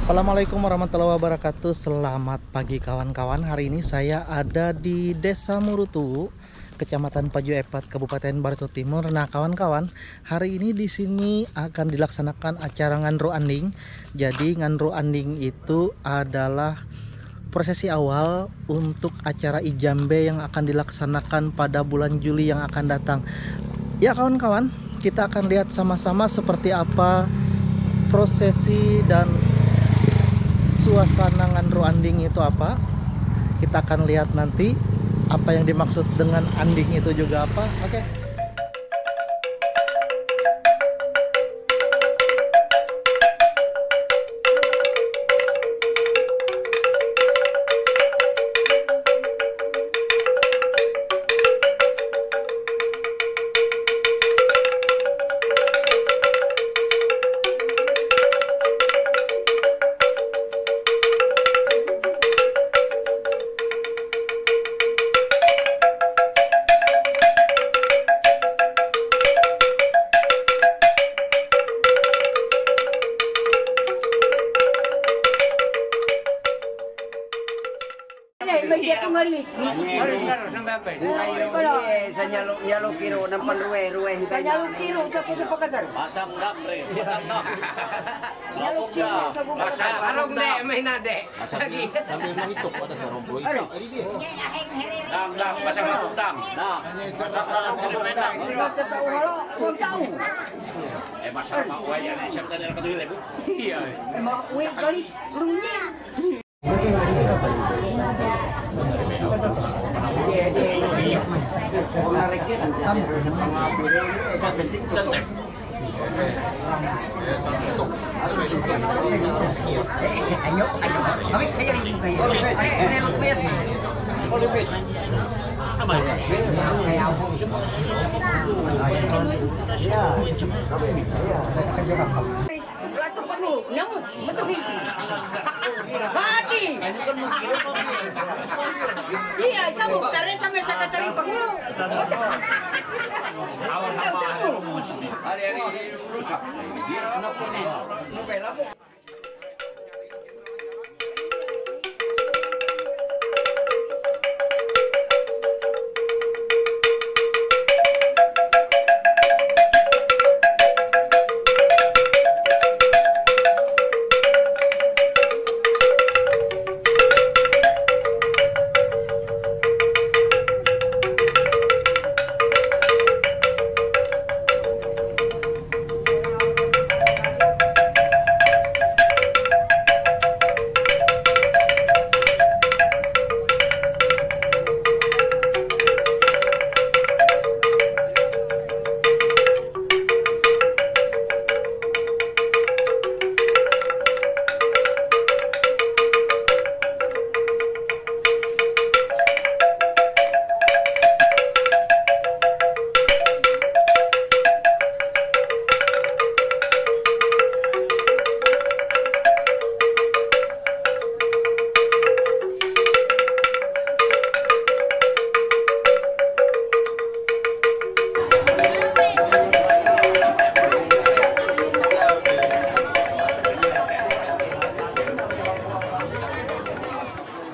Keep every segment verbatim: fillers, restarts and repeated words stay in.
Assalamualaikum warahmatullahi wabarakatuh. Selamat pagi kawan-kawan. Hari ini saya ada di Desa Murutuwu, Kecamatan Paju Epat, Kabupaten Barito Timur. Nah, kawan-kawan, hari ini di sini akan dilaksanakan acara Nganru Anding. Jadi, Nganru Anding itu adalah prosesi awal untuk acara Ijambe yang akan dilaksanakan pada bulan Juli yang akan datang. Ya, kawan-kawan, kita akan lihat sama-sama seperti apa prosesi dan suasana Nganru Anding itu apa. Kita akan lihat nanti apa yang dimaksud dengan anding itu juga apa. Oke. Arog na, may nade. Lagi. Sambil menghitung pada sarong bro. Dang, dang, pasang dang. Dang. Eh, masalah mak wai, ya, siapa tadi nak kata bu? Iya. Plato pangulog, nyamuk, matuhiti. Bati! Iya, sabuk, tare sa may sakatari pangulog. Sabuk. Hari-hari.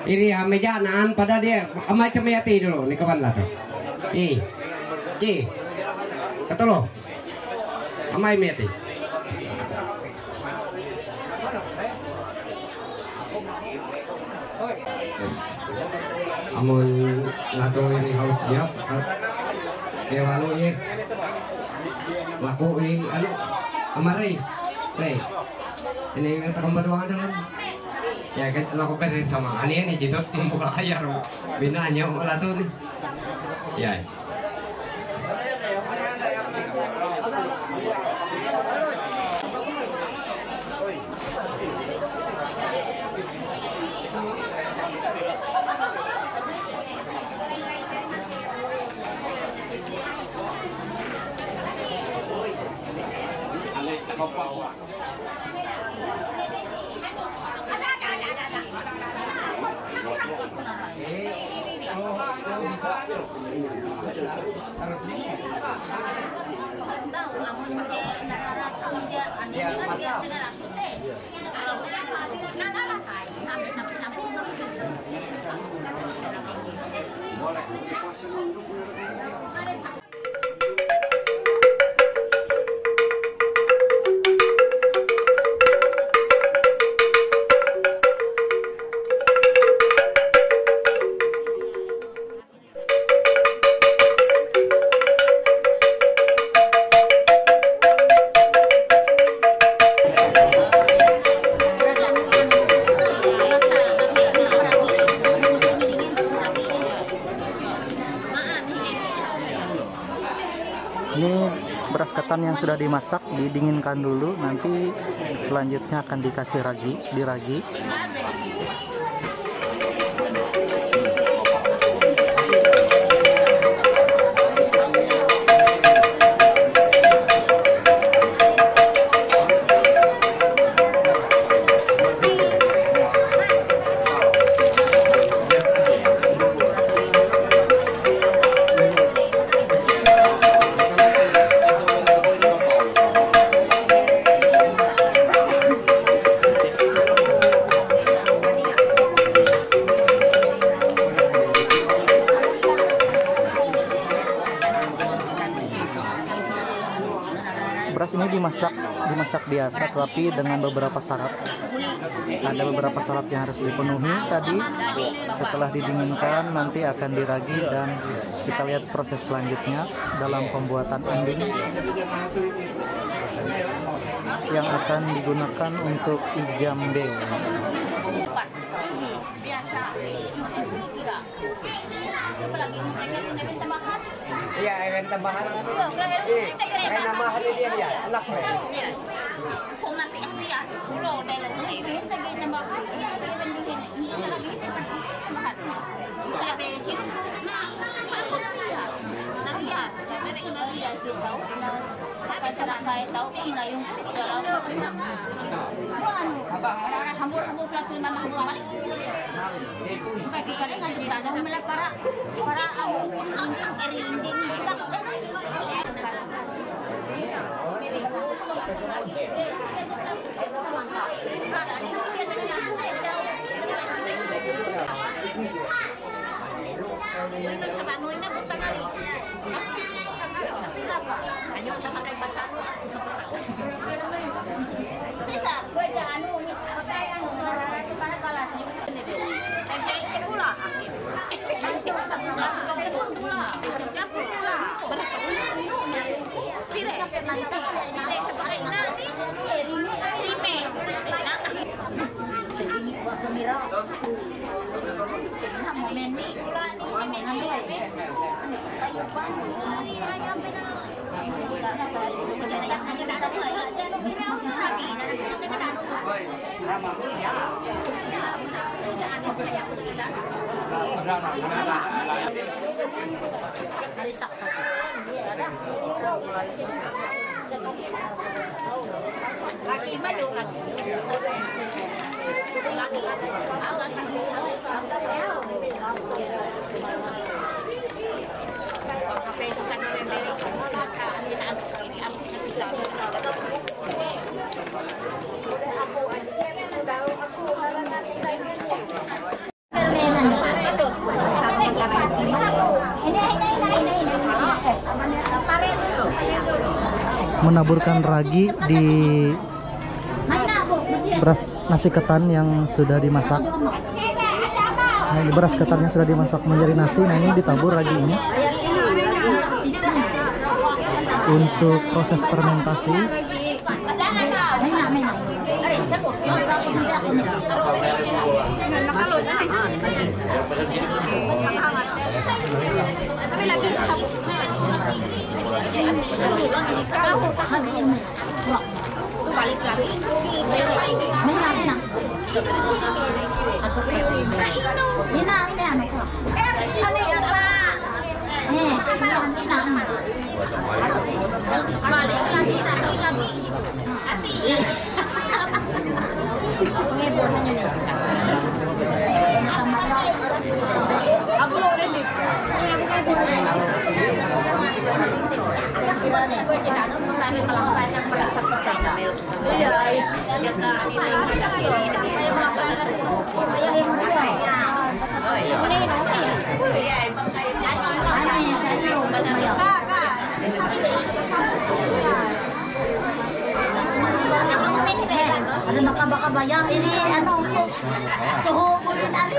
Iri hameja naan pada dia amai cemeti dulu ni kawan lah tu. I. Ci. Katolo. Amai meti. Amun ngado ini haus siap. Kewanu ye. Laku i anu amari. Re. Ini kita kembali doang dulu. Ya kan laku kan sama ani ini jitu membuka ayar. Bina nyawa lah tu ni. Ya. Yang sudah dimasak, didinginkan dulu, nanti selanjutnya akan dikasih ragi, diragi. Beras ini dimasak, dimasak biasa, tetapi dengan beberapa syarat. Ada beberapa syarat yang harus dipenuhi tadi. Setelah didinginkan, nanti akan diragi dan kita lihat proses selanjutnya dalam pembuatan anding yang akan digunakan untuk ijambe. Biasa. Iya, air tambahan. Eh, air tambahan ini dia, ya, enak, ya. Iya. Kok mati, ah, iya. Ulo, dai lo, eh, air tambahan. Iya, air tambahan. Iya, salah gitu. Tambahan. Iya, besin. Nah, iya. Nah, iya, saya kira ini dia, gitu. Sampai serah kayak tahu, kok melayung dalam. Wah, anu, orang-orang hambur-hambur, pelaku lima hambur balik. Bagi kali nganjuk tanah, malah para, para, anu, linting, eh, linting, linting. Menaburkan ragi di beras nasi ketan yang sudah dimasak. Nah, ini beras ketan yang sudah dimasak menjadi nasi. Nah, ini ditabur ragi ini untuk proses fermentasi. Balik lagi. Ini, ini, anu, eh, ini, ini, ini. Balik lagi, lagi, lagi. Ano, makabakabaya, ini, ano, suho ko rin, ano.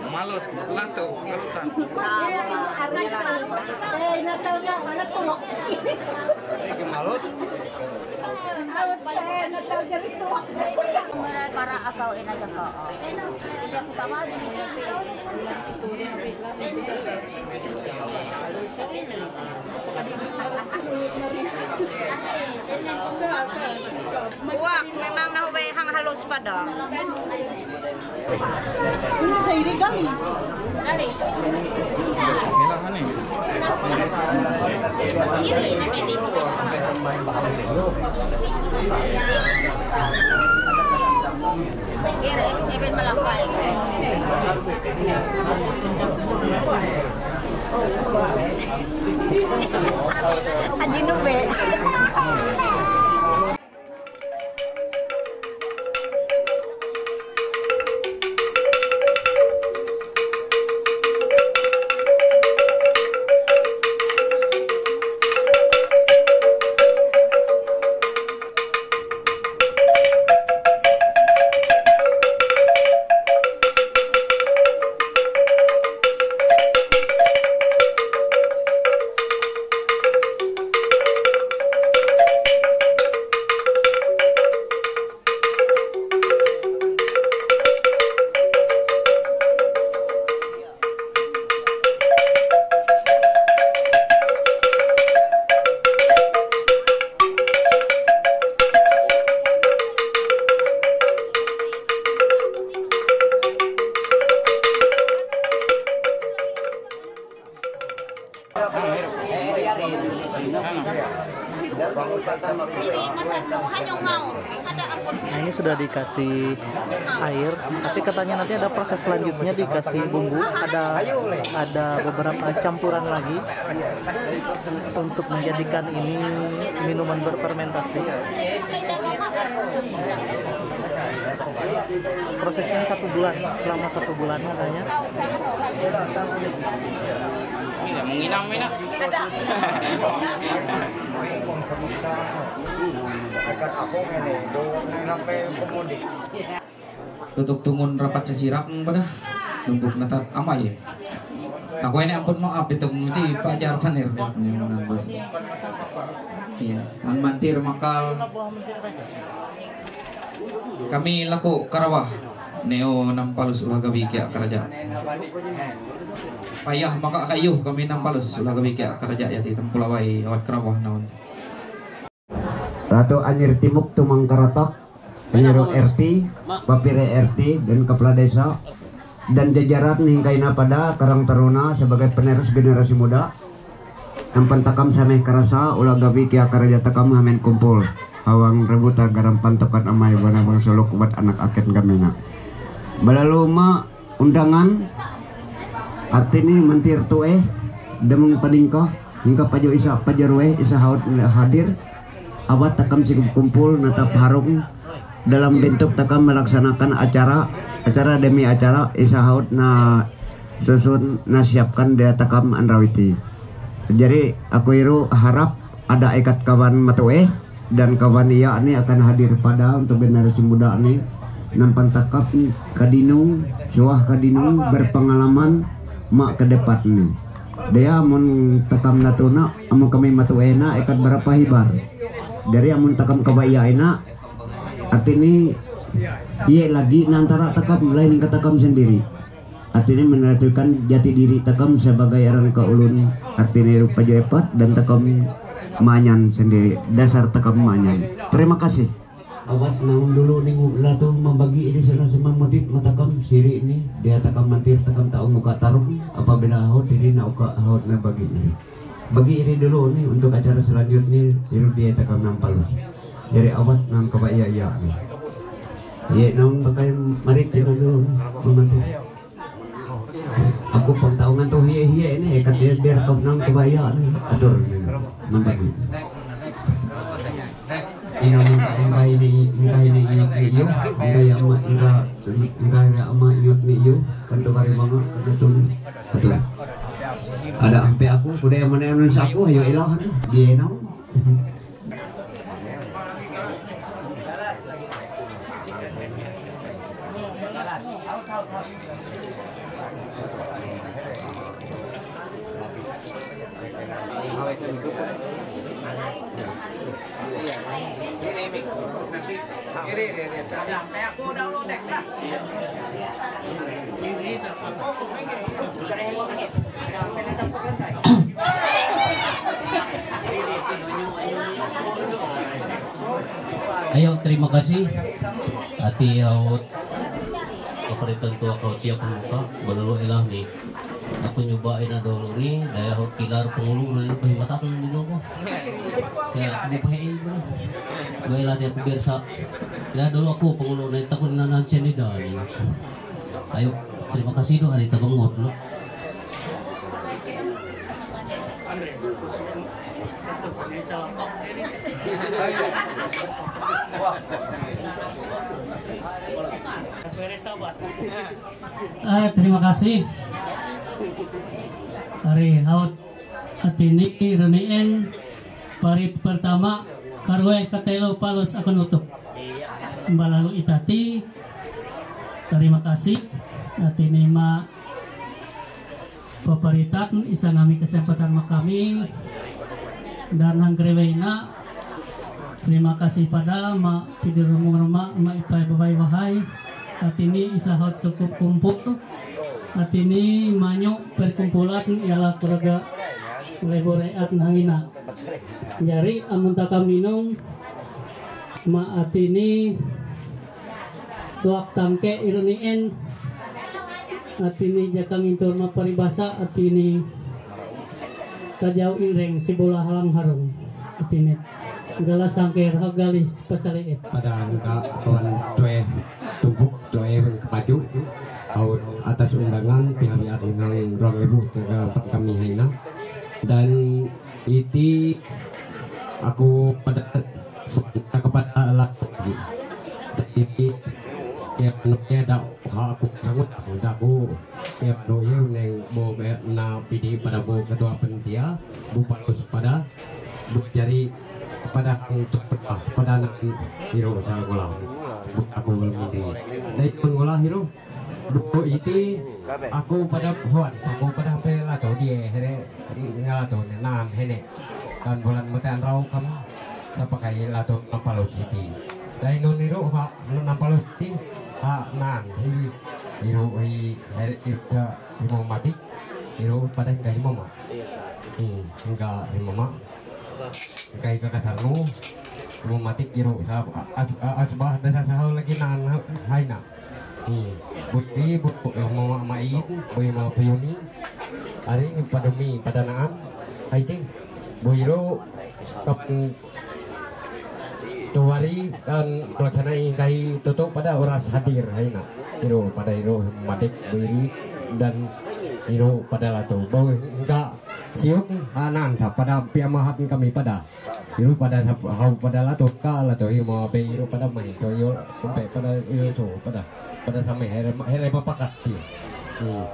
Malot, lato, kalutan. Ay, nataw niya, natulog. Ay, malot. Ay, nataw niya, natulog. Para akaw, eh, nagkaka-, hindi ako tama, hindi siya. Uwak, memang na hubay hang halos pa daw. Ini sa iri gamis. Dali. Isa. Nila, honey. Iri, na pwede mo. Iri, even malakay. Aji nube. Nah, ini sudah dikasih air, tapi katanya nanti ada proses selanjutnya, dikasih bumbu, ada ada beberapa campuran lagi untuk menjadikan ini minuman berfermentasi. Prosesnya satu bulan, selama satu bulan katanya. Ini mau nginang, Mina. Tutuk tungun rapat sesirak pada numpuk natat amai. Aku ini ampun maaf itu mesti pajar panir. Iya, an mantir makal. Kami laku Karawah, neo Nampalus ulah gawi kia karaja. Payah maka kayu kami Nampalus ulah gawi kia karaja yati tempulawai awat Karawah naon. Ratu Anyir Timuk Tumang Karatak, Anyiro R T, Papire R T, dan Kepala Desa, dan jajaran ningkaina pada Karang Taruna sebagai penerus generasi muda. Nampan takam sameh karasa, ulah gawi kia karaja takam hamen kumpul. Hawang rebuta garam pantokat amai wana bang solok ubat anak aken gamina. Balalu ma undangan, artini mantir tueh, demung paningkah, ningkah pajo isa, pajo rueh, isa haut hadir, awat takam sigup kumpul, natap harung, dalam bentuk takam melaksanakan acara, acara demi acara, isa haut na susun, na siapkan dia takam andrawiti. Jadi, aku iru harap ada ikat kawan matueh, dan kawan iya ni akan hadir pada untuk generasi muda ni, nampan takap kadinung, suah kadinung, berpengalaman, mak ke depan ni. Dia mun takam natuna, amun kami matueh na, ikat berapa hibar. Dari amun takam kawa iya ina, artini, iye lagi na antara takam, lain ka takam sendiri. Artini menentukan jati diri takam sebagai orang ke ulun, artini rupa jo epat dan takam manyan sendiri, dasar takam manyan. Terima kasih. Awat naun dulu ningu latu mambagi ini sana semamudit matakam siri ni, dia takam mantir takam tak umuka tarung, apabila haut diri na uka haut na bagi ni. Bagi ini dulu ni untuk acara selanjutnya, iru dia takam Nampalus. Jadi awat naun kawa iya iya ni. Ye naun pakai marit ini dulu, mamantir. Vaya, ator, manda. Ina manda, inga ine, inga ine, ina ine, inga ama, inga, inga ine ama, inga ine, iyo, kanto kare mama, kanto tun, ator. Ada ampe aku, kuda yang mana yang sa aku, ayo ilah, dia enam. Ayo, terima kasih. Ati haut kaparitan tua kau siap muka, balulu ilah ni. Aku nyoba ina dulu ni, daya haut kilar pengulu na, pahimatakan dulu ko. Ya, aku pahe ibu. Baiklah, dia aku biar sa. Ya, dulu aku pengulu na, takut nanan sini dah ni. Ayo, terima kasih doa di tabang dulu. Ah, terima kasih. Hari haut atini reneen parit pertama karwe katelo palus akon utuk. Balalu itati. Terima kasih. Atini ma Paparitan, isa ngami kesempatan ma kami dan hangkrewena. Terima kasih pada ma pidir rumah ma ipai babai wahai. Atini isa haut sukup kumpul. Atini manyo perkumpulan ialah keluarga lebore at nangina. Jari amun taka minum ma atini tuak tangke irenien. Atini jakang intur ma paribasa atini kajau inreng sibula halang harung. Atini galas sangke raha galis pasale et. Pada angka kawan tue tumpuk tue kepaju. Aut atas undangan pihak dengan ruang ibu terdapat kami haina. Dan iti aku pada kepada lagi. Jadi ya penuhnya ada hak aku sangat aku dah aku ya penuhnya neng bo na pidi pada bo ketua pentia bu palus pada bu jari pada untuk pada nak hiro sa ngolah bu aku belum ini. Dari ngolah hiro bu iti aku pada huan aku pada pela tu dia here ngala tu nan hene kan bulan mata rau kam sa pakai la tu nampalo siti. Dai non hiro ha nampalo siti ha nan hiri hiro hi here irka himo mati hiro pada hingga himo ma. Hmm, hingga himo ma. Hingga hingga kasar nu himo mati hiro sa asbah dasa sahau lagi nan haina. Hmm. Bukti bu mau main, bu mau piuni. Hari pada mi pada naan. Hai ting. Bu hiro kapan tuari kan pelaksanai kai tutu pada oras hadir haina. Hiro pada hiro matik bu hiri dan hiro pada latu. Bu enggak siuk anan sa pada piamahat kami pada. Hiro pada sa hau pada latu ka latu hiro mau pe hiro pada mai to hiro pe pada hiro so pada pada sampai here here papakat dia. Hmm.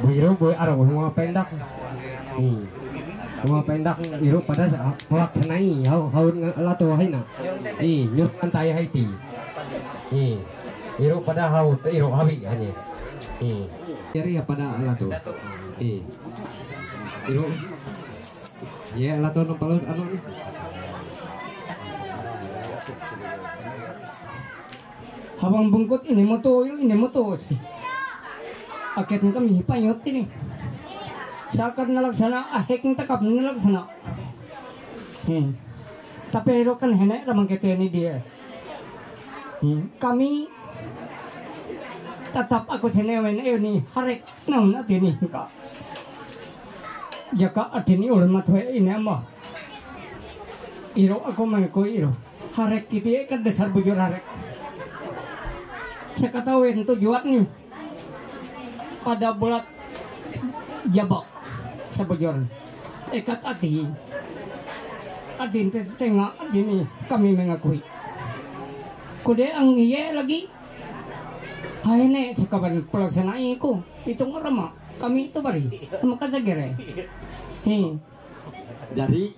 Bu hiro bu aro hiro mau pendak. Hmm. Mau pendak hiro pada sa pelaksanai hau hau latu haina. Ih, nyur pantai haiti. Ih, hiro pada hau hiro hawi hanya. Ih. Jadi ya pada latu. Ih. Hiro. Ya, lato ng palos, ano? Habang bungkot, ini mo to, ini mo to. Akit ng kami, hipayot ini. Sakat na lang sana, ahek ng takap na lang sana. Hmm. Tapero kan hene, ramang kete ni dia. Hmm. Kami, tatap ako sa newen, ni harek, naun at ini, ka. Jaka atini ul matwe ini ama. Iro ako man ko iro. Harek kiti e kad dasar bujur harek. Sa katawen to juat ni. Pada bulat jabak sa bujur. Eka tati. Adin te tenga adini kami mengakui. Kode ang iye lagi. Hai ne sekaban pelaksana iku. Itong rama kami itu bari. Makasagere. Hi. Jari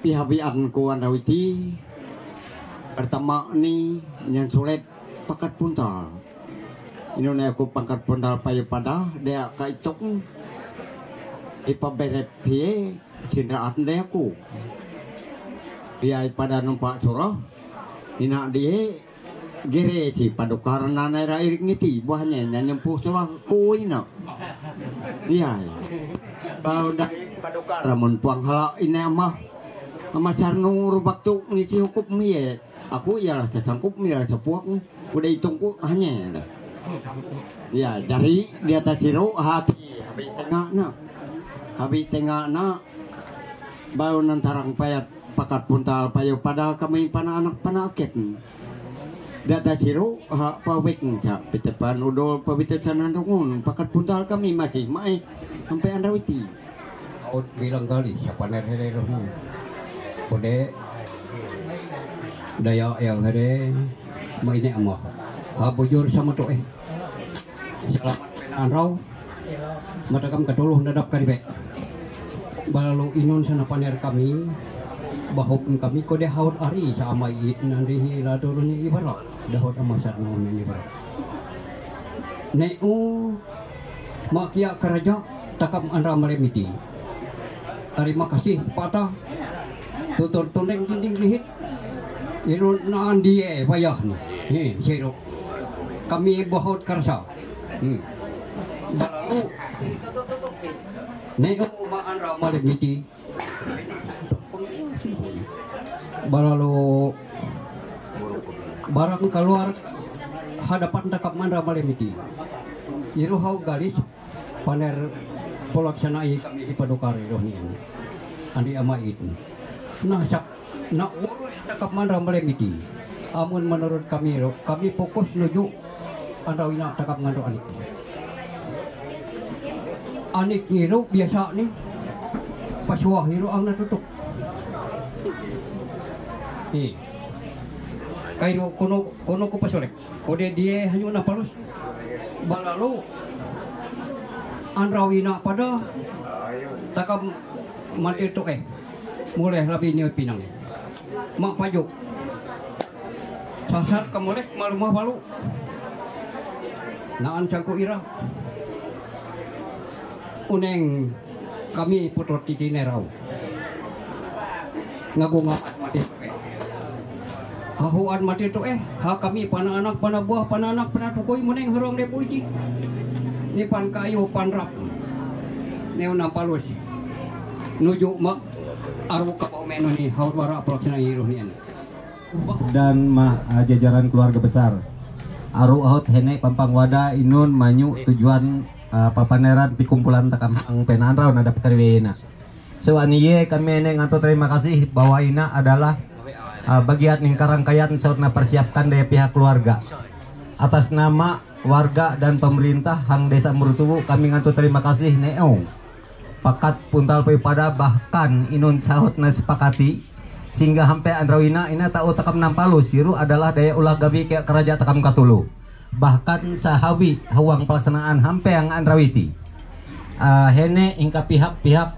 pihabian ku Andrawiti. Pertama ni nyan sulit pakat puntal. Ino ne aku pangkat puntal payu pada dia ka itok. Ipa beret pie sindraat ne aku. Dia pada numpak surah. Ina dia gere si padukar nana ra irik ngiti buahnya nyan nyempuh surah ku ina. Iya. Kalau dari padukar ramun puang hala ina amah. Amah sarnu rubak tu ngisi hukum mie. Aku ialah sesangkup mie sepuak. Udah itungku hanya. Ya, jari dia ta siro hati. Habis tengah na. Habis tengah na. Baru nantarang payat pakat puntal payo pada kami pana anak pana aket. Dia ta siro ha pawik sa pitepan udol pawite sanan rungun pakat puntal kami masih mai sampai Andrawiti. Aut bilang kali siapa nerhere rohmu. Kode daya yang here maine amah. Ha bujur sama tu eh. Selamat penanrau. Matakam katuluh nadap karibe. Balalu inun sana paner kami. Bahupun kami kode haut ari sama iit nandihi laduruni ibara. Dahut amasat nuni ibara. Ne u makia karaja takam andra malemiti. Terima kasih patah. Tutur tundeng dinding dihit. Iru naan die wayah ni. He, siro. Kami bahut karsa. Hmm. Balalu. Ne u ma andra malemiti. Balalu barang keluar hadapan takap mandra malemiti. Iru hau galis paner polaksana i kami ipadukar iru ni. Andi ama it. Nah sak na urus takap mandra malemiti. Amun menurut kami ro, kami fokus nuju andra wina takap ngandro anik. Anik ngiru biasa ni pasuah hiru ang natutup. Eh. Kairu kono kono ko pasorek. Kode die hanyu na palus. Balalu andra wina pada takam mati tu eh. Mulai labi ni pinang. Mak pajuk. Sasat kamulek malumah balu. Naan cangku ira. Uneng kami putur titi nerau. Ngagu ngapat mati tu eh. Hahuan mati tu eh. Ha kami pana anak pana buah pana anak pana tukui muneng haruang de puiti. Ni pan kayu pan rap. Neu nampalus. Nuju mak aru kapau menu ni haut wara pelaksana iruh ni. Dan ma, ah, jajaran keluarga besar. Aru ahot hene pampang wada inun manyu tujuan, ah, papaneran pikumpulan takam ang penanrau nadap karwena. So aniye kami ene nganto terima kasih bahwa ina adalah, ah, bagian yang karangkayan saut na persiapkan dari pihak keluarga. Atas nama warga dan pemerintah hang desa Murutubu kami nganto terima kasih neo. Pakat puntal pay pada bahkan inun sahut na sepakati sehingga hampe andrawina ina tau takam nampalu siru adalah daya ulah gawi ke keraja takam katulu. Bahkan sahawi hawang pelaksanaan hampe ang andrawiti. Ah, hene hingka pihak-pihak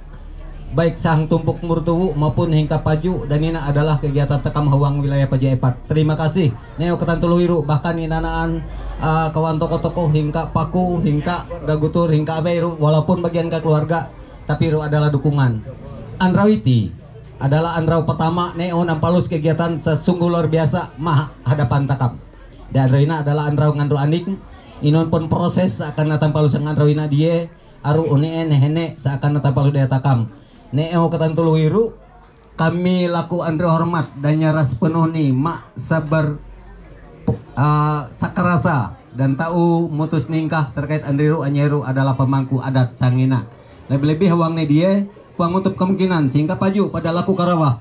baik sang tumpuk murtuwu maupun hingka paju dan ina adalah kegiatan takam hawang wilayah paju epat. Terima kasih. Neo ketan tulu iru bahkan inanaan, ah, kawan tokoh-tokoh hingka paku hingka gagutur hingka abe iru walaupun bagian ke keluarga tapi iru adalah dukungan. Andrawiti adalah andrau pertama neo nampalus kegiatan sesungguh luar biasa mah hadapan takam. Dan andrau ina adalah andrau ngandru anik inun pun proses akan natang palusang andrau ina die aru uneen hene seakan natang palus daya takam. Neo ketan tulu iru kami laku andri hormat dan nyarah sepenuh ni mak sabar, ah, sakarasa dan tau mutus ningkah terkait andriru anyeru adalah pemangku adat sangina. Lebih-lebih hawang ni die kuang utup kemungkinan sehingga paju pada laku karawah.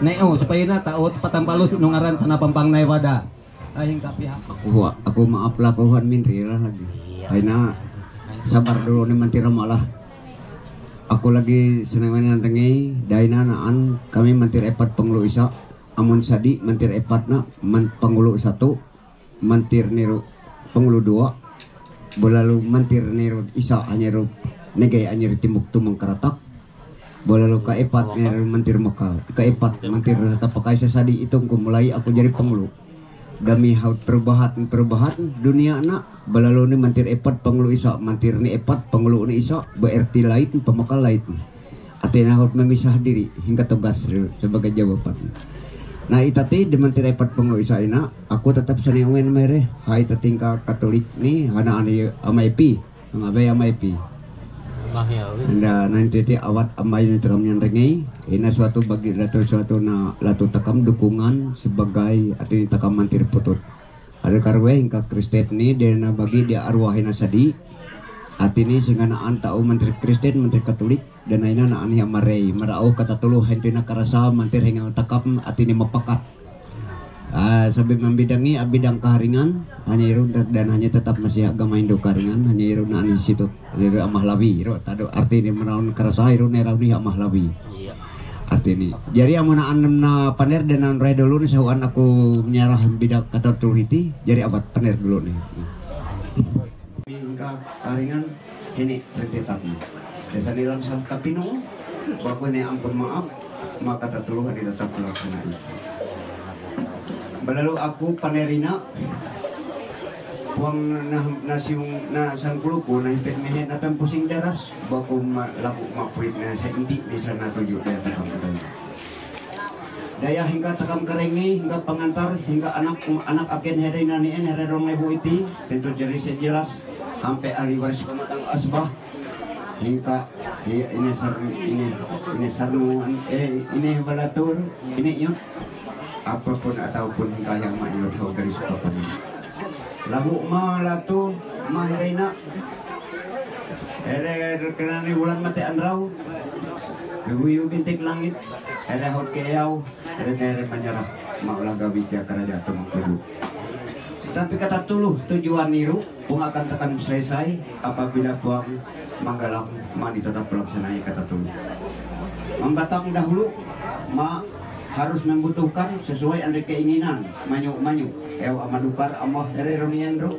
Neo supaya na tau tepatan palus inungaran sana pampang nai wada. Ahing ka pihak. Aku aku maaf lah kuhan mindri lah lagi. Aina sabar dulu ni mantira malah. Ako lagi senangan yang dengi, daina na an kami mantir epat pengulu isa, amun sadi mantir epat na man pengulu satu, mantir niru pengulu dua, bolalu mantir niru isa anyiru negay anyiru timbuk tumang karatak, bolalu ka epat niru mantir maka, ka epat mantir rata pakai sesadi itong kumulai aku jadi pengulu. Dami haut perubahan perubahan dunia na, belalu ni mantir epat pengulu isa, mantir ni epat pengulu ni isa, bererti lain, pemakal lain. Artinya haut memisah diri hingga tugas sebagai jawaban. Nah, itati di mantir epat pengulu isa ina, aku tetap seni uwen mere, hai tatingka Katolik ni, hana ani amaipi, ngabe amaipi. Nda nanti ti awat amai ni takam yang rengi, ina suatu bagi latu suatu na latu takam dukungan sebagai arti takam mantir putut. Ada karwe hingga Kristen ni dia na bagi dia arwah ina sadi. Arti ni sehingga na anta o mantir Kristen, mantir Katolik, dan aina na ani amarei. Marau kata tulu henti na karasa mantir hingga takam arti ni mapakat. Ah, sabi mambidangi abidang kaharingan, hanya irun dan hanya tetap masih agama Hindu kaharingan, hanya irun na ani situ. Jadi amah labi, ro tado arti ni meraun karasa irun erau ni amah labi. Iya. Arti ni. Jadi amuna anam na paner dan an rai dulu ni sahuan aku menyerah bidak kata tulu hiti, jadi awat paner dulu ni. Hingga karingan ini rentetan. Desa ni langsung kapino, baku ni ampun maaf, maka tatuluh di tetap pelaksanaan. Belalu aku panerina, puang na nasiung na sangkuluku na hipit mehe na tampusing daras, baku ma labu mapuit na sa inti di sana tuju dia takam kadai. Daya hingga takam karengi, hingga pengantar, hingga anak anak agen here nani en here rongai bu iti, tentu jeri sejelas, sampai ahli waris pematang asbah, hingga iya ini sar ini ini sarnuan eh ini balatur, ini yun, apapun ataupun hingga yang ma yun tahu dari siapa pun. Labu ma latu ma here ina, here kena ni bulan mati anrau, ibu ibu bintik langit, here hot ke yau, here here menyerah, maulah gawi dia karaja tu mengkudu. Tapi kata tulu tujuan niru, pun akan tekan selesai apabila puang manggalang mani tetap pelaksanai kata tulu. Membatang dahulu, ma harus membutuhkan sesuai andre keinginan, manyu manyu. Eu amadukar amah here runian ru.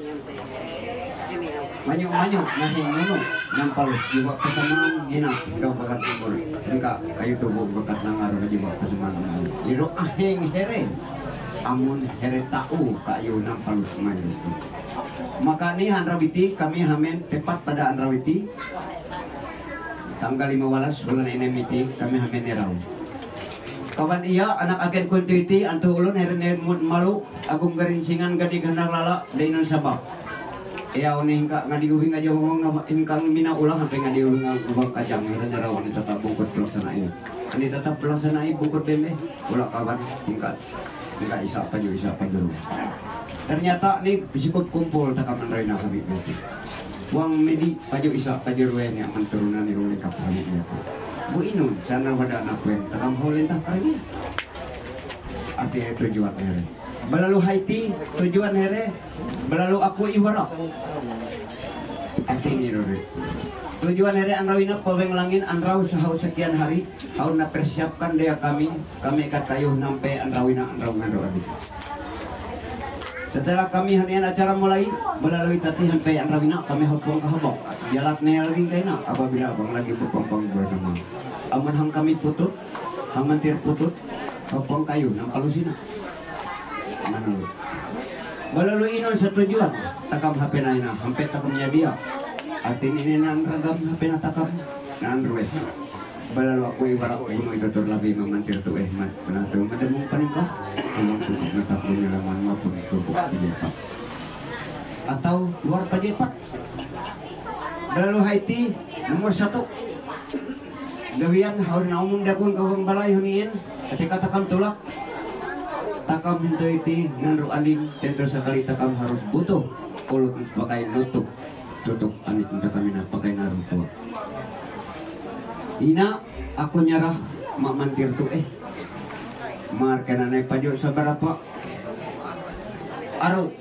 Manyu manyu, nahi menu, nampalus, jiwa kesamaan, hina, kau bakat timur. Engka kayu tubuh bakat nangar, jiwa kesamaan. Niru aheng here, amun here tau kayu nampalus manyu. Maka ni Andrawiti, kami hamen tepat pada Andrawiti, tanggal lima belas bulan ini miti, kami hamen nerau. Kawan iya, anak agen kuntu iti, antu ulun here ne mut malu, agung garinsingan gadi gandang lala, dainun sabab. Iya, uni hingka ngadi ubi ngajo ngomong ngama hingkang mina ulah sampai ngadi ubi ngomong kajang, here nerau ni tetap bungkut pelaksanai. Ani tetap pelaksanai bungkut bembe, ulah kawan hingka. Nggak isa paju isa paju. Ternyata ni cukup kumpul takaman rena kami nanti. Uang medi paju isa paju rue ni aman turunan ni rule kapal ni aku. Bu inun sana pada anak kuen takam hau lentah kali. Arti tujuan here. Belalu Haiti tujuan here. Belalu aku iwara. Arti ni rule. Tujuan here anrawina paweng langin anraw sahau sekian hari. Haun na persiapkan dia kami, kami kat kayuh nampe anrawina anraw ngandro adi. Setelah kami hanian acara mulai, melalui tatihan pe anrawina kami hopong ke habok. Jalat ne lagi kaina apabila abang lagi berpompong bersama. Amun hang kami putut, hang mentir putut, hopong kayu nang palusina. Manu. Melalui inun setujuan, takam hapena ina, hampe takam nyadia. Arti ini nan ragam hapena takam, nan rueh. Balalu aku ibarat gunung itu tur labi memantir tu eh mat. Pernah tu mademung paningkah. Gunung tu pernah tak punya laman maupun tu bukan pejabat. Atau luar pejabat. Balalu Haiti nomor satu. Gawian haun na umum dakun kawang balai huniin. Ketika takam tulak. Takam hintu iti nganru aning tentu sekali takam harus butuh. Ulut pakai nutup. Tutup anik minta kami na pakai naruh tua. Ina, aku nyarah mak mantir tu eh. Mar kena naik pajuk seberapa. Aru.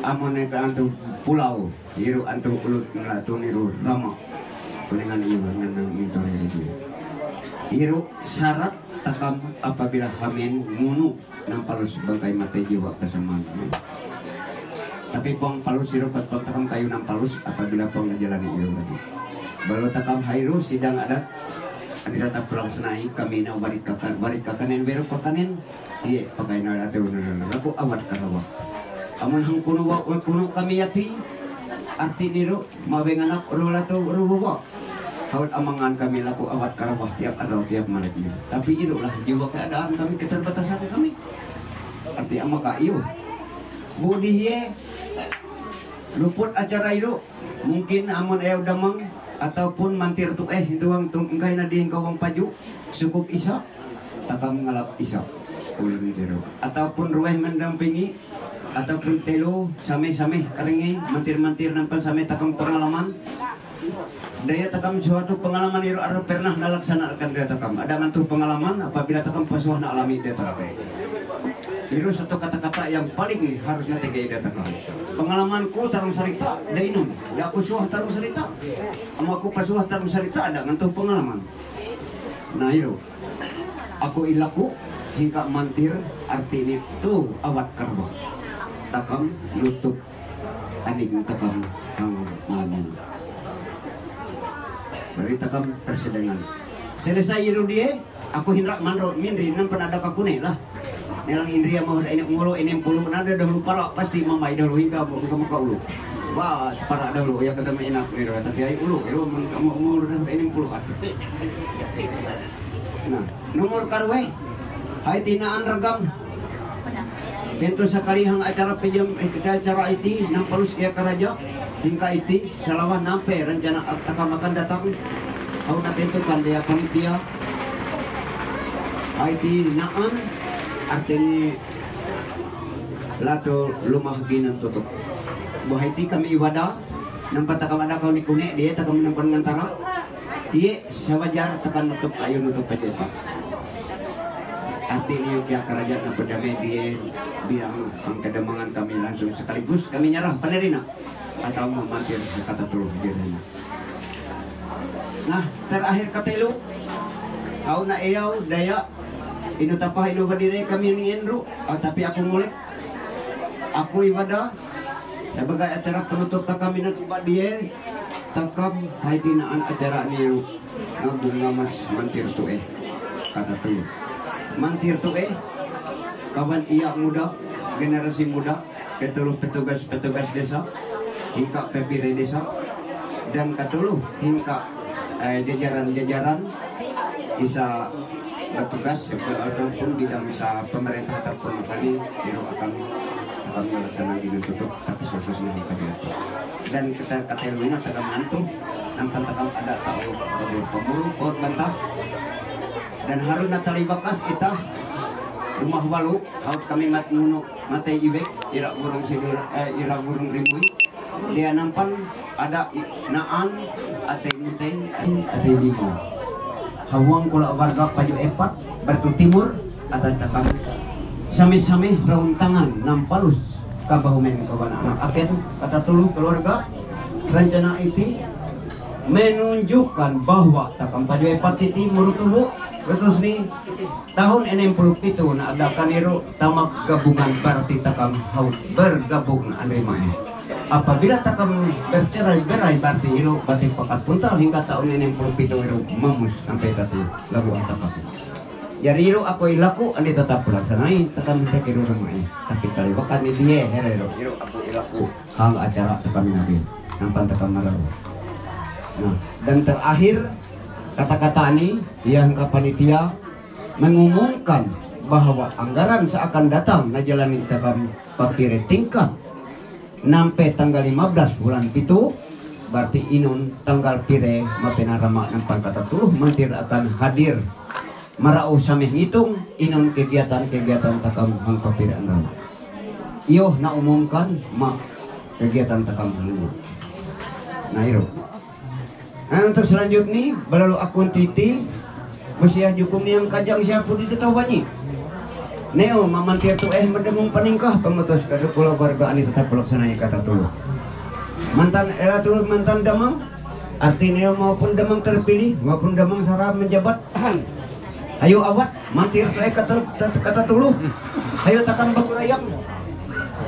Amun naik ke antu pulau, iru antu ulut ngelatu niru rama. Dengan ibu dengan itu. Iru syarat takam apabila hamin ngunu nampalus bangkai mata jiwa kesamaan. Tapi pang palus iru pat pang takam kayu nampalus apabila pang najalani iru lagi. Balu takam hairu sidang adat, adi tatap pelaksanai kami na warit kakan, warit kakanen, beru kakanen. Iye, pakai na latu na laku awat karawa. Amun hang kunu wa kunu kami yati, arti niru mawenganak ru latu ru wa. Haut amangan kami laku awat karawa tiap adau tiap malam ini. Tapi irulah jiwa keadaan kami, keterbatasan kami. Arti amaka iu. Budi ye luput acara iru, mungkin amun eu damang ataupun mantir tu eh hinduang tum engkai na di engkau wang paju, cukup isa takam ngalap isa ulun tiru, ataupun ruweh mendampingi, ataupun telu same-same karingi mantir-mantir nampan same takam pengalaman. Daya takam suatu pengalaman iru arah pernah nalaksanakan daya takam. Ada ngantuh pengalaman apabila takam pasuah na alami daya takam. Iru satu kata-kata yang paling harus na tege daya takam. Pengalamanku tarung sarita, dainun. Ya aku suah tarung sarita. Ama aku pasuah tarung sarita ada ngantuh pengalaman. Nah, iru. Aku ilaku hingka mantir arti ini tu awat karba. Takam nutup aning takam hang malam. Beri takam persidangan. Selesai iru dia, aku hindra manro minri nan pernah ada kakune lah. Nelang indri yang mau ada ini ngulu ini puluh nada dahulu para pasti mamai dahulu hingga hingga muka ulu. Wah, separak dahulu ya kata enak ni tapi ai ulu iru kamu umur dah ini puluh. Nah, nomor karwe, hai tinaan regam. Pintu sakali hang acara pinjam eh, kita acara iti nang palus ia karaja. Hingka iti salawan nampe rencana ak- takam akan datang. Hau na tentukan dia panitia. Hai tinaan artini latu lumah ginan tutup. Buah iti kami ibadah. Nampak takam ada kau ni kune dia takam nampak ngantara. Iye, sawajar tekan nutup kayu nutup pejepa. Arti ini kia kerajaan apa damai dia bilang pangkedemangan kami langsung sekaligus kami nyerah penerina atau memantir kata terus dirina. Nah, terakhir katelu, au na eyau daya inu tapah inu badire kami ni enru, ah, tapi aku ngulik, aku ibadah sebagai acara penutup takam inu tiba dia takam hai tinaan acara ni ngagung ngamas mantir tu eh kata tu mantir tu eh kawan iya muda generasi muda ketuluh petugas-petugas desa hingka pepire desa dan ketuluh hingka eh, jajaran-jajaran bisa bertugas ataupun bidang bisa pemerintah ataupun apa ni iru akan akan melaksanakan ini tutup tapi sukses ni hingka dia dan kita katelu ini akan ngantung nampak takam ada tahu pemuru pemuru bantah dan harus natali bakas kita rumah walu haut kami mat ngunu matai iwek ira burung sidur eh, ira burung rimbui dia nampan ada i- naan atai muteng atai lima hawang kula warga paju epat batu timur ada takam sami-sami raun tangan nampalus kabahumen kawan anak aken kata tulu keluarga rencana iti menunjukkan bahwa takam paju epat iti murutubu khusus ni tahun enam puluh pitu na ada kaniru tamak gabungan berarti takam haut bergabung na anri mai. Apabila takam bercerai berai berarti iru berarti pakat puntal hingga tahun enam puluh pitu iru mamus sampai tatu lagu antakam. Jadi iru aku ilaku andi tetap pelaksanai takam tak iru ramai. Tapi kali bakat ni dia hera iru iru aku ilaku hal acara takam nabi nampan takam marau. Nah, dan terakhir kata-kata ni yang ke panitia mengumumkan bahwa anggaran seakan datang najalani takam papire tingkat nampe tanggal lima belas bulan pitu berarti inun tanggal pire mapena rama nampan kata tuluh mantir akan hadir marau samih ngitung inun kegiatan-kegiatan takam hang papire anal. Iyo na umumkan ma kegiatan takam hang. Nah, iru. Nah, untuk selanjutnya, balalu akun titi, usia jukung yang kajang siapa di tetawanyi. Neo mamantir tu eh mendemung paningkah pemutus kada pulau warga ani tetap pelaksananya kata tu. Mantan era tu mantan damang, Artinya maupun damang terpilih, maupun damang sarap menjabat. Ayo awat, mantir saya kata kata dulu. Ayo takam bagurayang.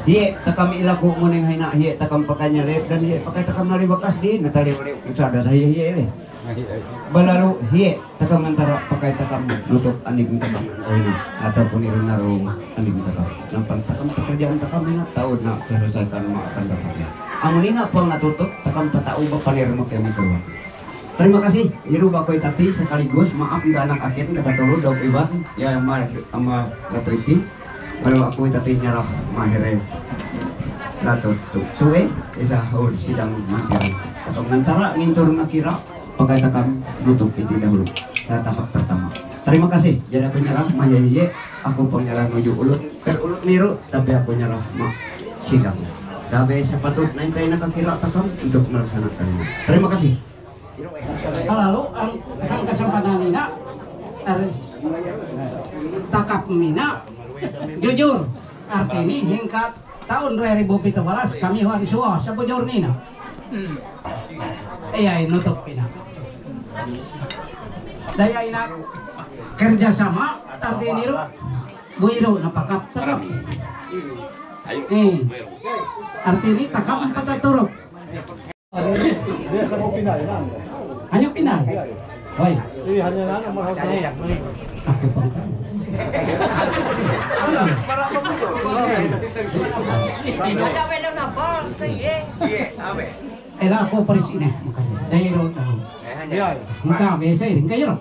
Ye, takam ilaku muning haina, ye, takam pakanya lep dan ye, pakai takam nali bakas di, natali wali ucada saya ye le. Balalu, ye, takam antara pakai takam nutup aning takam haina, ataupun irunarung aning takam. Nampan takam pekerjaan takam ina, tahu nak selesaikan ma akan dapatnya. Amun ina pang natutup, takam patau ba panir mo kemi keluar. Terima kasih, iru bakoi tati sekaligus maaf nggak anak akin kata tolu daug iban ya ama ama Ratu Iti. Kalau aku tati nyarah mahere Ratu tu tuwe isa haul sidang mantiran. Atau ngantara ngintur ngakira pakai takam nutup iti dahulu. Saya tahap pertama. Terima kasih. Jadi aku nyarah mayaye aku pun nyarah nuju ulut ker ulut niru tapi aku nyarah ma sidang. Sabe sepatut nanti nakakira takam untuk melaksanakannya. Terima kasih. Lalu ang, ang kasampanan nina, ari, takap mina, jujur, artini hingkat tahun dua ribu tujuh belas kami hari suwa sa bujur nina. Iya, nutup pina. Daya ina kerjasama, artini ru, buiru napakat takap. Eh, artini takap empat turuk. Dia sama pinai, nah. Hanya pinai. Iya, iya. Oi. Jadi hanya nana mahal sama. Aku pun tahu. Ada benda apa? Saya. Ela aku peris ini makanya. Daya ro tahu. Iya. Engkau biasa ini kayo.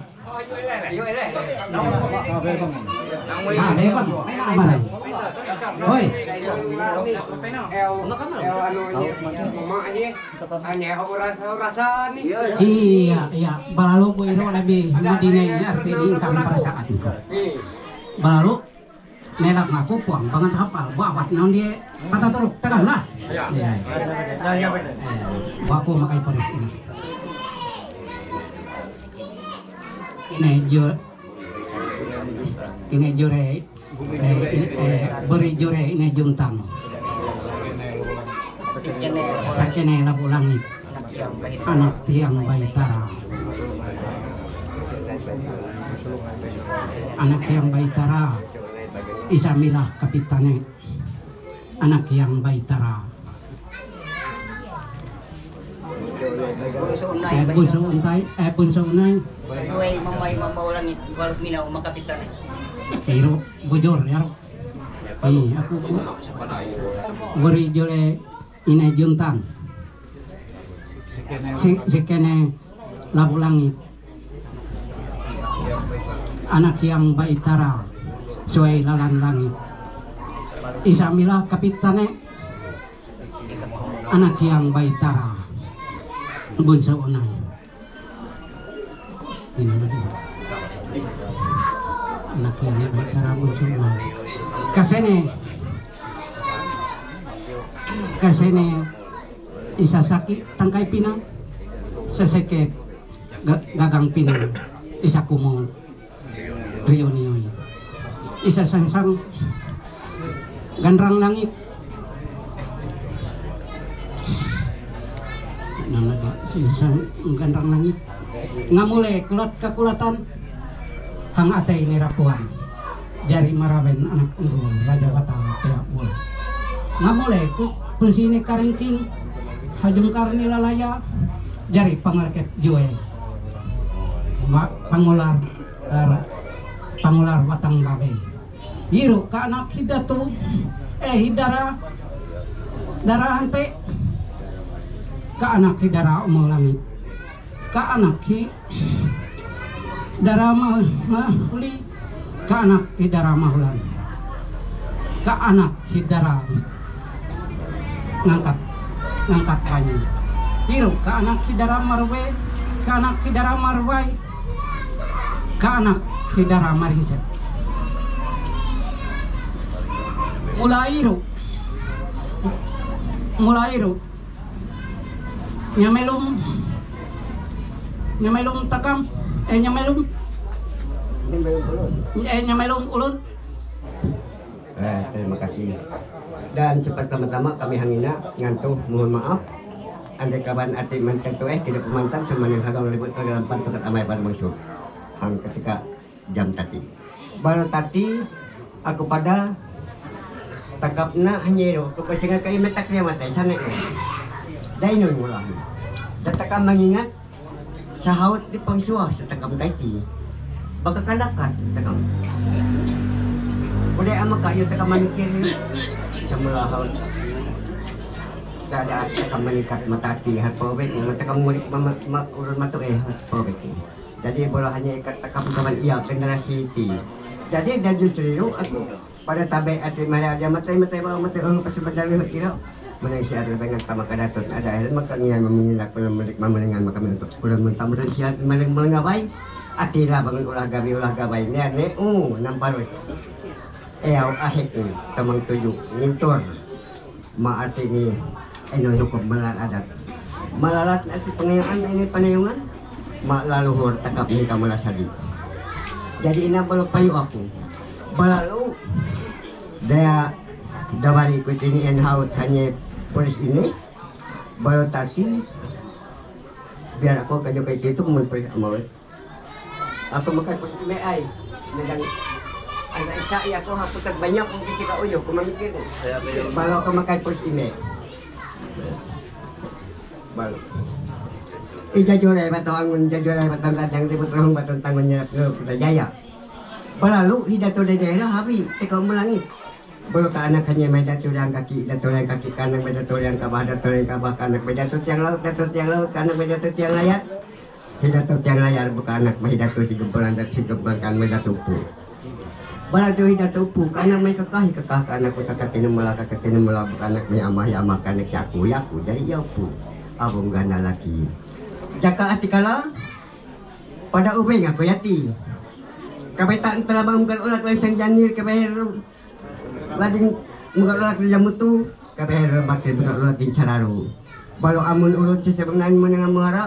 Ah, memang. Ay, nakamatay. Hoy. Ano niya, mama niya. Anya, oras-orasan niya. Iya, iya. Balalu buiru lebih madinay arti ini kami perasaan. Balalu nelak ngaku puang banget hapal. Buat naon dia patah turuk tegal lah. Iya. Iya. Iya. Baku makai paris ini. Ini jur ini jure eh, ini, eh, beri jure ini juntang. Sakene labu langit. Anak tiang baitara. Anak tiang baitara. Isamilah kapitane. Anak tiang baitara. Eh, bunso untay, eh, bunso unay. Suway mamay mamaw langit, balok minaw makapitan. Pero bujur ya. Eh, aku ku. Beri jole ina juntang. Si si kene labu langit. Anak yang baitara suway lalan langit. Isamilah kapitane. Anak yang baitara bunso unay. Ini lagi. Anak yang baitara bunso unay. Kasene. Kasene. Isasaki tangkay pinang. Seseket gagang pinang. Isa kumong. Riyo niyo. Isa sangsang ganrang langit. Nana ba? Isa ganrang langit. Ngamule kulat kakulatan. Hang atay ni rapuan. Jari maraben anak untu raja wata pea ul. Ngamule ku pensini karingking. Hajung karni lalaya. Jari pangalkep jue. Pangular pangular batang babe. Iru ka anak hidatu, eh, hidara, dara ante, ka anak hidara umang langit, ka anak hidara ma, mahuli, ka anak hidara mahulan, ka anak hidara ngangkat ngangkat banyu. Iru ka anak hidara marwe, ka anak hidara marwai, ka anak hidara marinset. Mula iru, mula iru. Nyamelum, nyamelum takam, eh nyamelum, eh nyamelum ulun. Eh, terima kasih. Dan sepertama-tama kami hangina ngantuh mohon maaf. Ande kaban ati mantel tu eh, tidak pemantan semuanya hagang ribut orang bantu kat amai bar musuh. Ang ketika jam tadi. Baru tadi aku pada takap na hanyero, aku pasinga kai metak dia mata sana eh. Dai nun mula. Dataka mengingat sahaut di pangsuah setakam kaiti. Baka kalakat setakam. Udah ama kayu takam manikir. Semula haut. Tidak ada takam manikat mata ati hat pobek, mata kamu mulik mama ma urun matu eh hat pobek. Jadi bola hanya ikat takam kaman iya generasi iti. Jadi dan justru aku pada tabe ati mara aja mata mata bawa mata orang pasal pasal kira. Malaysia ada banyak tamak ada tu ada hal maka ngian meminjilak pun mulik mamalingan maka untuk kurang mentah mudah sihat maling maling awai. Ati lah bangun ulah gabi ulah gabai ni ni uh namparus. Eh au ahik ni tamang tuju ngintur. Ma arti ni ino hukum malan adat. Malalat arti pangayuan ini panayungan. Ma laluhur takap ni kamu rasadi. Jadi ina balu payu aku. Balalu dia dabari ku ini en haut hanya polis ini. Balu tati biar aku kajo kai itu kumun polis amawet. Ako makay pus ime ay. Nagang ay na isa iya ko haputag banyak kung kasi ka uyo kumamikir. Balo ako makay pus ime. Balo. Ija jore bato angun ija jore bato kadang di putrong bato tangun nyerap lo kita jaya. Balalu hida to de dera habi teka umulangi. Bulu ka anak hanya may datu yang kaki datu yang kaki kanan may datu yang kabah datu yang kabah kanak may datu tiang laut datu tiang laut kanak may datu tiang layar. Hidato tiang layar buka anak mahidato si gempuran dan si gempuran kan may datu pu. Bala tu hidato pu ka anak may kakahi kakah ka anak utak katinumula ka katinumula buka anak may amah ya amah ka anak si aku ya aku jadi ya pu. Abong gana laki. Jaka atikala pada ubing aku yati. Kabeta antara bang bukan ulat lain sang janir kabayar lading muka ulat di jamutu kabayar bakil muka ulat di chararu. Balu amun urut si sebenarnya menengah muara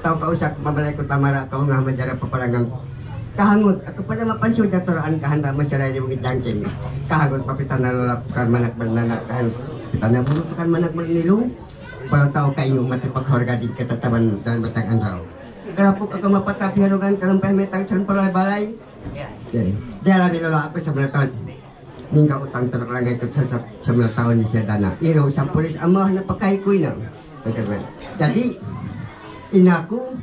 tau ka usak mabalai ku tamara ka ungah majara peperangan. Kahangut aku pada mapan su jatoraan kahanda masyarakat di bukit jangking. Kahangut papitana lolap tukar manak bernana kahangut pitana bulu tukar manak bernilu. Balu tau ka ingu mati pakhorga di ketataban dan batang andrau. Kerapuk aku mapatah piharugan kerempeh metang sen perlai balai. Dia lah bila aku sebenarnya ningka utang terkerangai ke sesep sembilan tahun di sedana. Iro sapuris amah na pakai kuina. Jadi inaku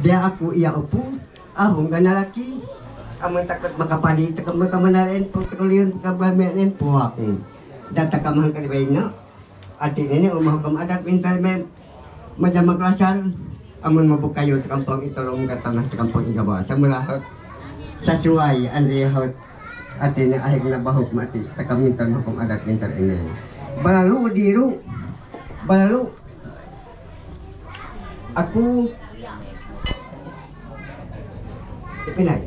dia aku iya upu abung gana laki amun takut makapadi takut makamanarin pun takut liun kabamen puak. Data kamang kadi baina. Ati nini umah hukum adat minta me majama kelasar amun mabukayu tekampung itu lom ke tanah tekampung igawa semula hot sesuai andri hot ati ni ahik na bahuk mati tekamintan hukum adat minta ini balalu diru balalu aku Pinai.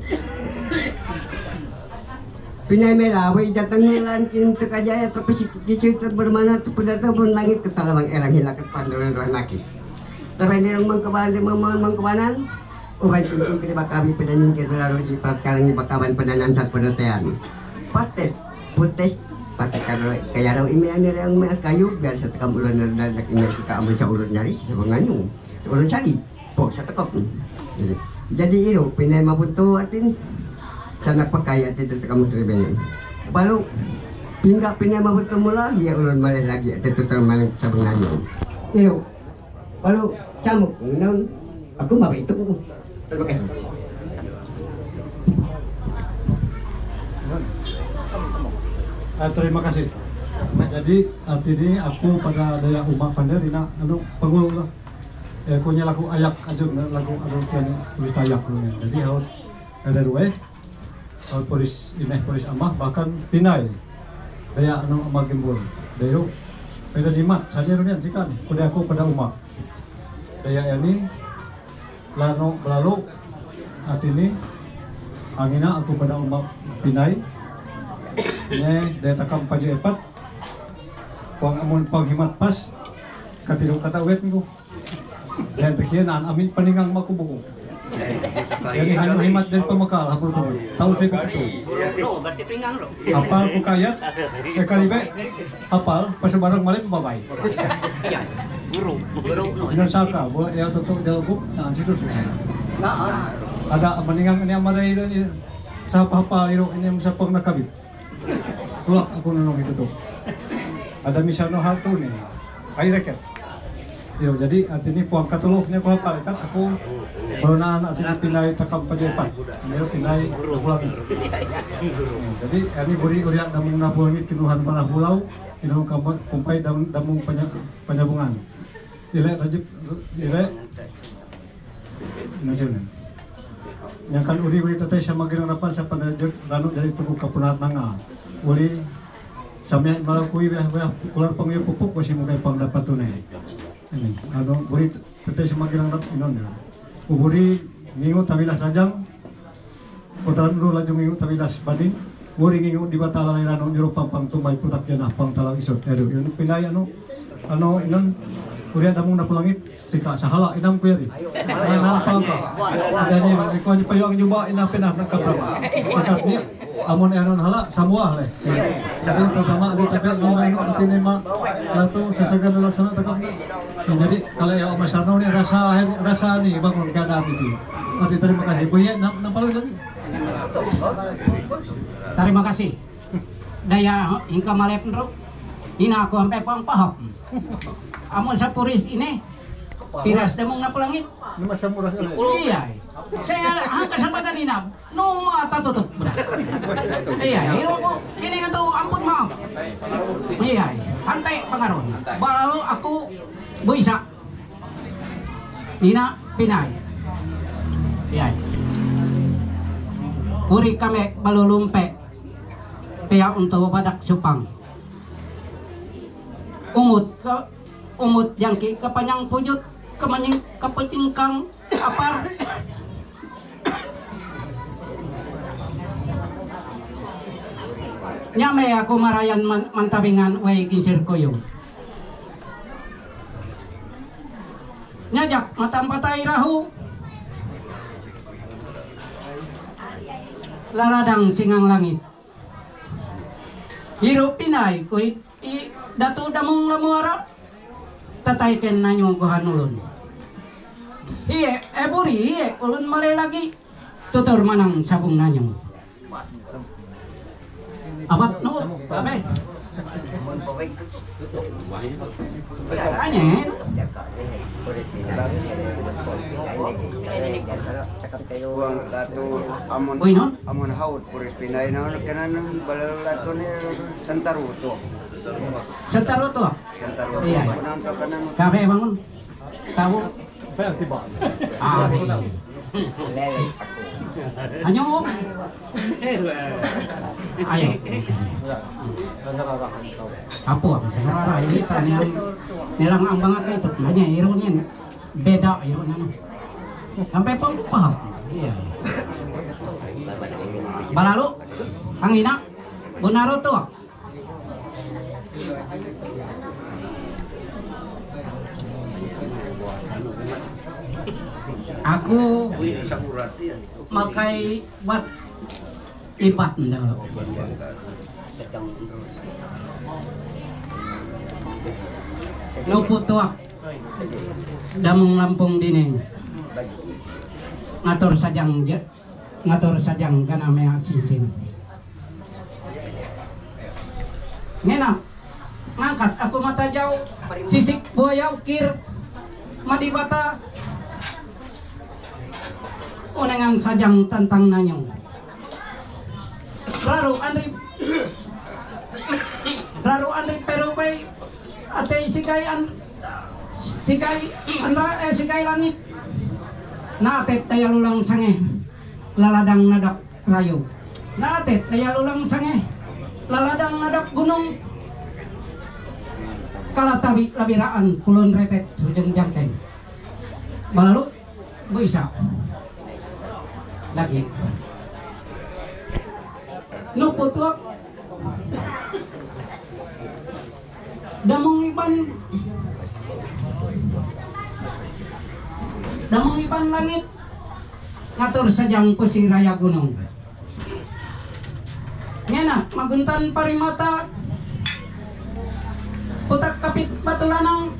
Pinai mela, wai jatang lan kim tu kajaya tapi si kicil tu bermana tu pada tu pun langit ke talamang erang hila ke panduran roh naki. Tapi ni rumah kebanan di rumah rumah kebanan. Ubai tintin kini bakabi pada nyingkir bela roh ipat kalang ni bakaban pada nansat pada tean. Patet putes patet karo kaya roh imi ani yang me kayu biar setekam ulan dan nak imi kita ambil sa ulan nyari sebenganyu. Ulan sadi. Po sa takap. Jadi iro pinai mabuntu atin sana pakai atin tu kamu tu benen. Balu pingga pinai mabuntu mula dia ulun malih lagi atin tu termaling sabenganyo. Iro balu samuk non aku mabaitu. Terima kasih. Ah, terima kasih. Jadi arti ini aku pada daya umat pandai ina anu pengulu lah. Eh, kunya lagu ayak ajun lagu anu tian tulis ayak kunya. Jadi haut ada dua eh. Haut polis ineh polis amah bahkan pinai daya anu amah gimbul. Dayu pada dimat saja runian sikan kuda aku pada umat. Daya ini lano belalu atini angina aku pada umat pinai. Nye daya takam paju epat. Pang amun pang himat pas katilu kata wet minggu. Dan tekian an ami paningang maku buku. Jadi hanya himat dari pemekal aku tu. Tahu saya betul. Apal ku kayat ke kalibe apal pasebarang malin babai. Ino saka, bo ea toto de lo gup na ansi toto. Ada amaningang ini amara iro ni sa papa iro ini sa pang nakabit. Tulak aku nunung itu tu. Ada misal no hal tu ni. Ai reket. Yo, jadi artinya puang katulok ni aku hapa reket aku berenang artinya pinai takam pajepat. Ini pinai pulang. Jadi ini buri uriak damung na pulangi kinuhan mana pulau, kinuhan kumpai damung panyabungan. Ile rajib ile nujune. Nyakan uri uri tatai sama girang rapan sa panajut ranu dari tuku kapunat nanga. Uri samia malah kui beh beh kular pangyo pupuk wasi mukai pang dapat tunai. Ini anu uri tatai sama girang rap inon ya. Uburi mingu tabilah rajang. Otaran ro lajung ingu tabilas banin. Wori ingu di bata lalai rano nyuruh pampang tumbai putak jana pang talau isot. Aduh, anu pinai anu anu inon kuria damung na pulangit sika sahala inam kuyari. Nan pangka. Dani iko ni payuang juba ina pinah nak kapra. Makat ni amon anon hala samua le. Jadi pertama di tapi ni mai ati ni ma latu sasagan laksana takap ni. Jadi kalau ya Oma Sarno ni rasa rasa ni bangun kada itu. Ati terima kasih. Buya nam nam palu lagi. Terima kasih. Daya hingga malep nro. Ina aku sampai pang paham. Amun sapuris ini piras demung na pelangit. Nama samuras. Iya. Saya angkat kesempatan ini. No mata tutup beras. Iya, iya aku ini kan tuh ampun maaf. Iya, antai pengaruh. Baru aku bisa. Ina pinai. Iya. Uri kami balulumpe. Pea untuk badak supang. Umut ke umut jangki ke panyang pujut ke manying ke pecingkang apa? Nyame aku marayan man, mantabingan wei ginsir koyo. Nyajak matam patai rahu. Laladang singang langit. Hiru pinai kuit i datu damung lamuara. Tatai ken nanyu gohan ulun. Iye, eburi iye ulun male lagi. Tutur manang sabung nanyu. Abat no, abe. Ane. Uang latu amun Uy, non? Amun haut puris pinai na kanan balalu latu ni sentaru tu. Sentaru tu. Sentaru tu. Iya. Kanan tu kanan. Kafe bangun. Tahu. Apa yang tiba? Ah, iya. Hanya um. Ayo. Apa? Sekarang ini tanya. Nilang ang bangat itu. Hanya ironin. Beda yun, ano. Sampai pang paham. Iya. Balalu, ang ina, bunaro to. Aku makai bat ibat ndalo. Nuputuak. Damung lampung dini. Ngatur sajang je, ngatur sajang gana mea sisin. Ngena, ngangkat aku mata jauh, sisik buaya ukir, madibata, unengan sajang tentang nanyung. Raru andri, raru andri perupai, ate sikai an, sikai andra, eh, sikai langit. Natet daya lulang sange, laladang nadap rayu. Natet daya lulang sange, laladang nadap gunung. Kalatabi labiraan kulon retet hujung jangkeng. Balalu, bisa. Lagi. Nuputuak. Damung iban, damung iban langit, ngatur sajang pusi raya gunung. Ngena, maguntan parimata, putak kapit batulanang,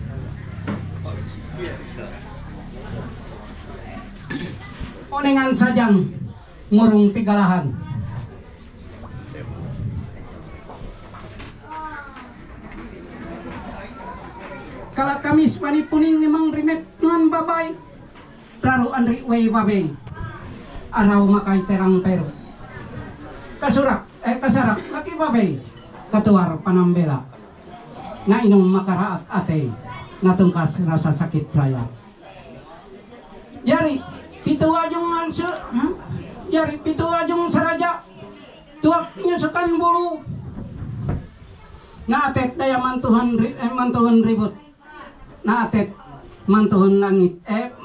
Onengan sajang murung pigalahan. Kala kamis pani puning nimang rimet nuan babay. Raru anri wei babay. Arau makai terang peru. Kasurak, eh, kasarak laki babay. Katuar panambela. Na inong makaraat ate. Natungkas rasa sakit raya. Yari, pitu ajung ansu, hmm? Yari, pitu ajung saraja. Tuak nyusukan bulu. Na atet daya mantuhan ri-, eh, mantuhan ribut. Na atet mantuhan langit, eh,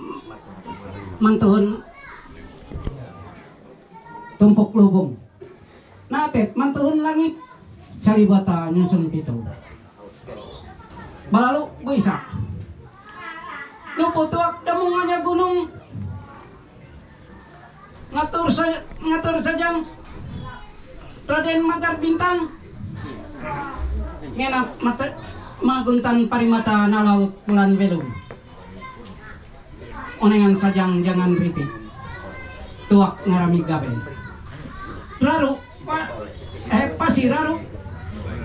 mantuhan tumpuk lubung. Na atet mantuhan langit. Salibata nyusun pitu. Balalu buisa. Luputuak damung anya gunung. Ngatur sa-, ngatur sajang Raden Magar Bintang. Ngenat mata maguntan parimata nalaut bulan belum. Onengan sajang jangan riti. Tuak ngarami gabe. Raru, pa, eh, pasi raru.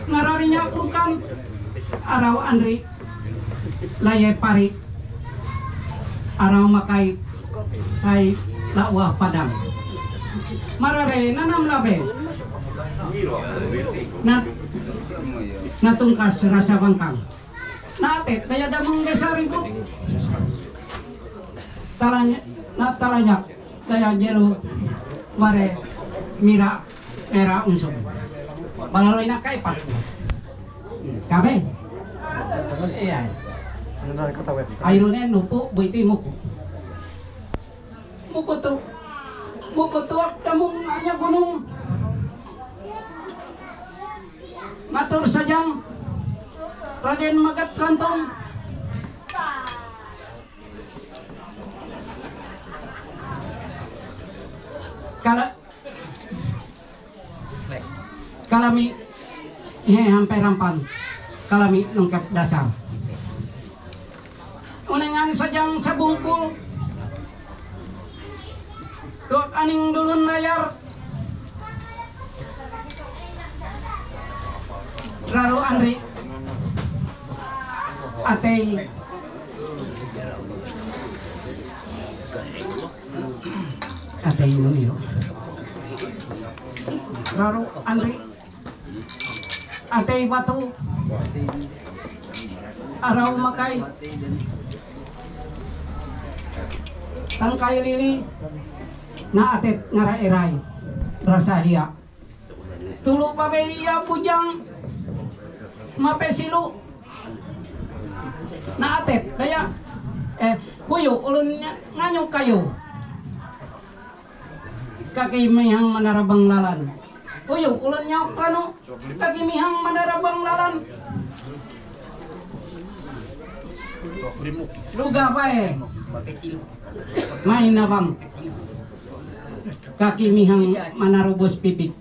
Ngararinya bukan. Arau anri. Laye pari. Arau makai. Kai lawa padang. Marare nanam labe. Na, natungkas rasa bangkang. Nate, daya damung desa ribut. Talanya, na talanya, daya jelu mare mira era unsum. Balalo ina kai pat. Kabe. Iya. Airune nupu buiti muku. Mukutu. Mukutu damung anya gunung. Ngatur sajang Raden Magat Rantong. Kala-, kalami, he, hampe rampan. Kalami lengkap dasar. Unengan sajang sabungkul. Tuak aning dulun layar. Raru anri. Atei. Atei numiro. Raru anri. Atei batu. Arau makai. Tangkai lili. Na atet ngara erai. Rasa hia. Tulu babe iya bujang. Mape silu. Na atet daya. Eh, kuyu ulun nya-, nganyu kayu. Kaki mihang manara banglalan. Uyu, ulun nyauk ranu. Kaki mihang manara banglalan. Luga bae. Main abang. Kaki mihang manarubus pipik.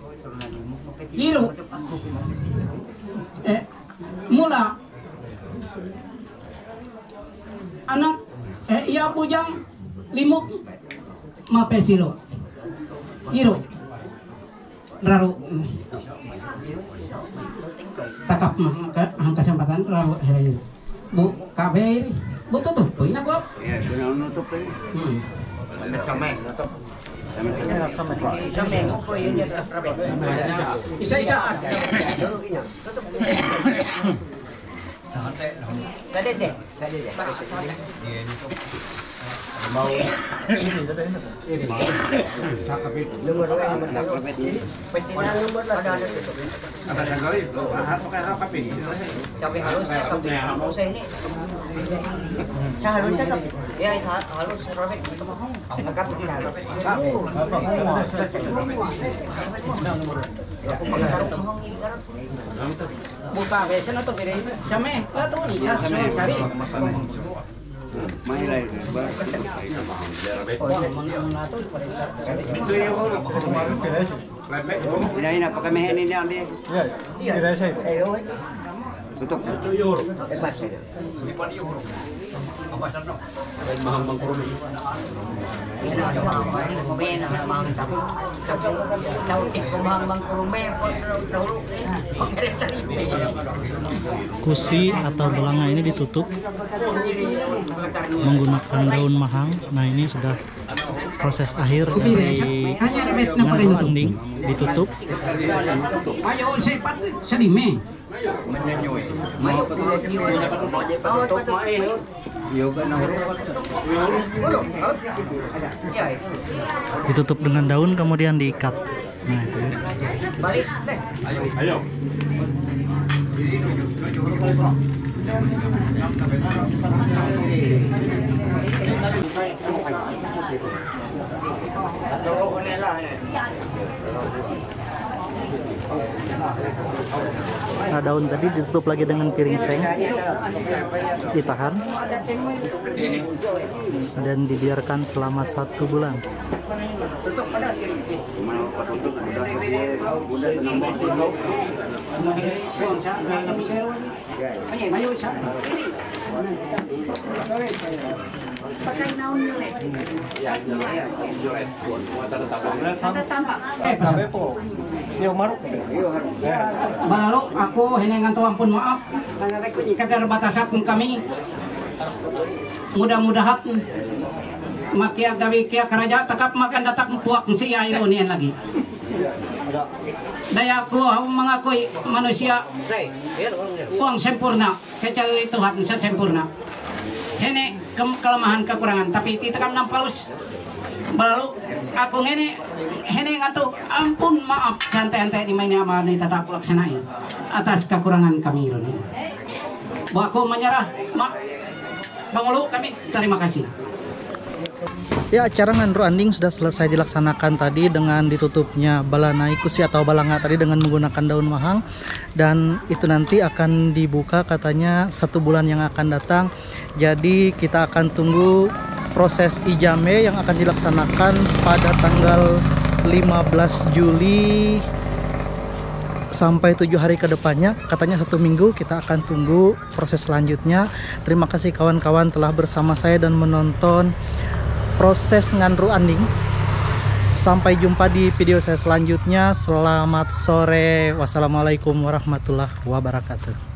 Liru. Eh, mula. Anak, eh, iya bujang, limuk, mape silo. Iro. Raru. Takap mah, ka-, ang kasempatan, raru, hera iro. Bu, kaberi. Bu, tutup, bu, ina, bu. Iya, sudah nutup ini. Hmm. Sama, nutup. Sama, sama. Sama, kok ini, rapat. Isa-isa. Tadi deh, tadi deh. Mau. Nomor dua, nomor dua. Peti nomor dua. Ada, ada. Ada yang kali. Pakai apa, Pi? Cabai halus ya, cabai halus ini. Seharusnya cabai. Ya, halus, robek. Angkat. Cabai. Aku pakai taruh kemang ini, kan? Buka, biasa na to, pwede. Same, na to, ni sa, sa, sari. Mahirap, ba? Oh, mana, mana to, pwede sa, sari. Ina, ina, pakai mehen ini, ambil. Iya, iya. Tutup. Eh, pas. Kusi atau belanga ini ditutup menggunakan daun mahang. Nah, ini sudah proses akhir dari ngan ruanding, ditutup. Ditutup dengan daun, kemudian diikat. Nah, itu. Nah, daun tadi ditutup lagi dengan piring seng, ditahan, dan dibiarkan selama satu bulan. Balalu, aku hene nganto ampun maaf. Keterbatasan kami. Mudah-mudahan makia gawi kia karaja takap makan datak puak si air unian lagi. Daya aku mengakui manusia uang sempurna, kecuali Tuhan sempurna. Ini kelemahan kekurangan, tapi tidak menang paus. Balalu, aku ngene, hene nganto ampun maaf santai-santai di main ama ni tata pulak senai atas kekurangan kami ini. Bahwa aku menyerah, mak, Bang Ulu, kami terima kasih. Ya, acara nganru anding sudah selesai dilaksanakan tadi dengan ditutupnya balanai kusi atau balanga tadi dengan menggunakan daun mahang. Dan itu nanti akan dibuka katanya satu bulan yang akan datang. Jadi kita akan tunggu proses ijame yang akan dilaksanakan pada tanggal lima belas Juli sampai tujuh hari ke depannya. Katanya satu minggu kita akan tunggu proses selanjutnya. Terima kasih kawan-kawan telah bersama saya dan menonton proses nganru anding. Sampai jumpa di video saya selanjutnya. Selamat sore. Wassalamualaikum warahmatullahi wabarakatuh.